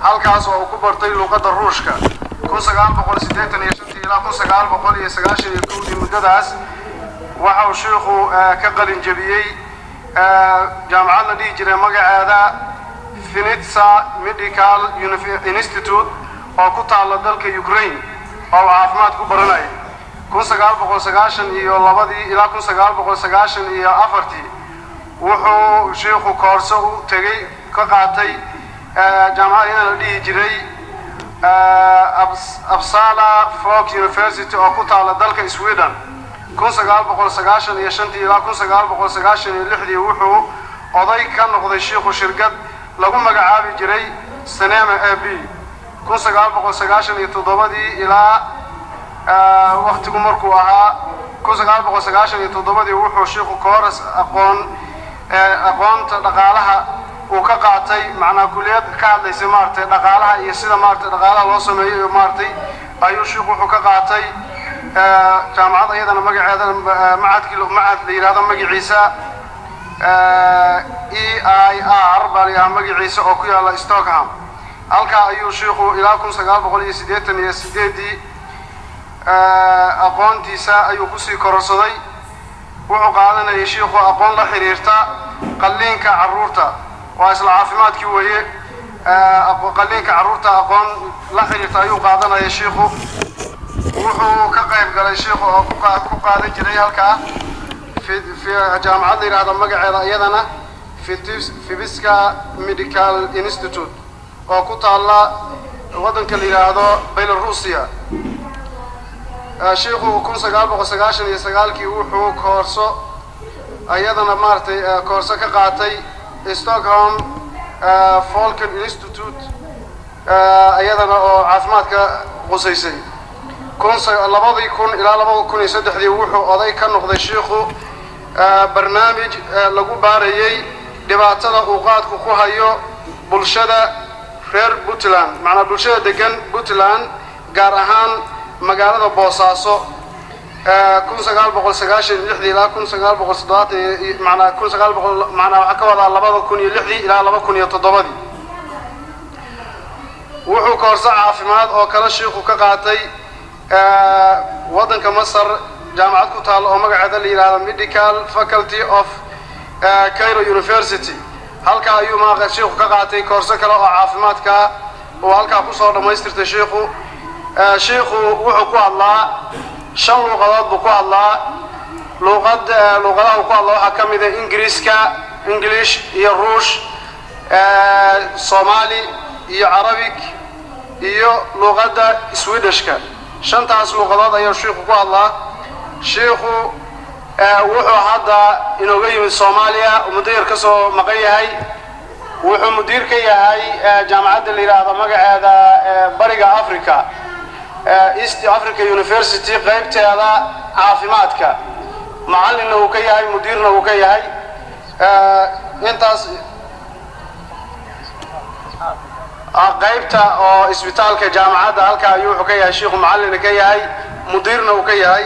Halkaas oo uu ku bartay luuqadda Ruushka. 1985-tii ilaa 1991-dii, muddadaas waxa uu shiikhu ka qalin jebiyey jaamacad la dhihi jiray magaceeda Vinnytsia Medical Institute oo ku taalla dalka Ukraine, oo uu caafimaad ku baranayay. 1992-dii ilaa 1994-tii wuxuu shiikhu koorso u tegey, ka qaatay jaamacad iyadana la dhihi jiray Uppsala Folk University oo ku taalla dalka Sweden. 1995-tii ilaa 1996-dii wuxuu oday ka noqday shiikhu shirkad lagu magacaabi jiray Sanema AB. 1997-dii ilaa waktigu markuu ahaa 1997-dii wuxuu shiikhu kooras aqoonta dhaqaalaha uu ka qaatay, macnaa kuliyad ka hadlaysay maaragtay dhaqaalaha iyo sida maaragtay dhaqaalaha loo sameeyo iyo maaragtay ayuu shiikhu wuxuu ka qaatay jaamacad iyadana magaceeda macadkii macad la yidhahdo magaciisa EIR baa la yidhaha magaciisa, oo ku yaalla Stockholm. Halkaa ayuu shiikhu ilaa 1988-dii aqoontiisa ayuu kusii kororsaday. Wuxuu qaadanayay shiikhu aqoon la xiriirta qalliinka carruurta, waa isla caafimaadkii weeye. Qalliinka carruurta aqoon la xiriirta ayuu qaadanaya shiikhu. Wuxuu ka qayb galay shiikhu oo ku qaadan jiray halkaa jaamacad la yidhaahdo magaceeda iyadana Vitebsk Medical Institute oo ku taalla waddanka la yidhaahdo Belarusia. Shiikhu 1999-kii wuxuu koorso iyadana maaragtay koorso ka qaatay Stockholm Folkhälsan Institute, iyadana oo caafimaadka qusaysay. 2000 ilaa 2003-dii wuxuu oday ka noqday shiikhu barnaamij lagu baarayey dhibaatada uu qaadku ku hayo bulshada reer Puntland, macnaa bulshada degan Puntland, gaar ahaan magaalada Boosaaso. 1996-dii ilaa 1970, macnaa 1900, macnaa waxaa ka wadaa 2006-dii ilaa 2007-dii wuxuu koorso caafimaad oo kale shiikhu ka qaatay waddanka Masar, jaamacad ku taalla oo magaceeda la yidhaahdo Medical Faculty of Cairo University. Halkaa ayuu maa shiikhu ka qaatay koorso kale oo caafimaadka uu halkaa kusoo dhammaystirtay shiikhu. Shiikhu wuxuu ku hadlaa shan luuqadood buu ku hadlaa. Luuqadaha uu ku hadla waxaa ka mid ah Ingiriiska, English, iyo Ruush, Soomaali iyo Arabic iyo luuqadda Swedishka. Shantaas luuqadood ayuu shiikhu ku hadlaa. Shiikhu wuxuu hadda inooga yimid Soomaaliya, muddo yar ka soo maqan yahay. Wuxuu mudiir ka yahay jaamacadda la yidhaahdo magaceeda Bariga Africa, East Africa University, qaybteeda caafimaadka. Macallinna uu ka yahay, mudiirna uu ka yahay. Intaas qaybta oo isbitaalka jaamacadda halka ayuu wuxuu ka yahay shiikhu macallinna ka yahay, mudiirna uu ka yahay.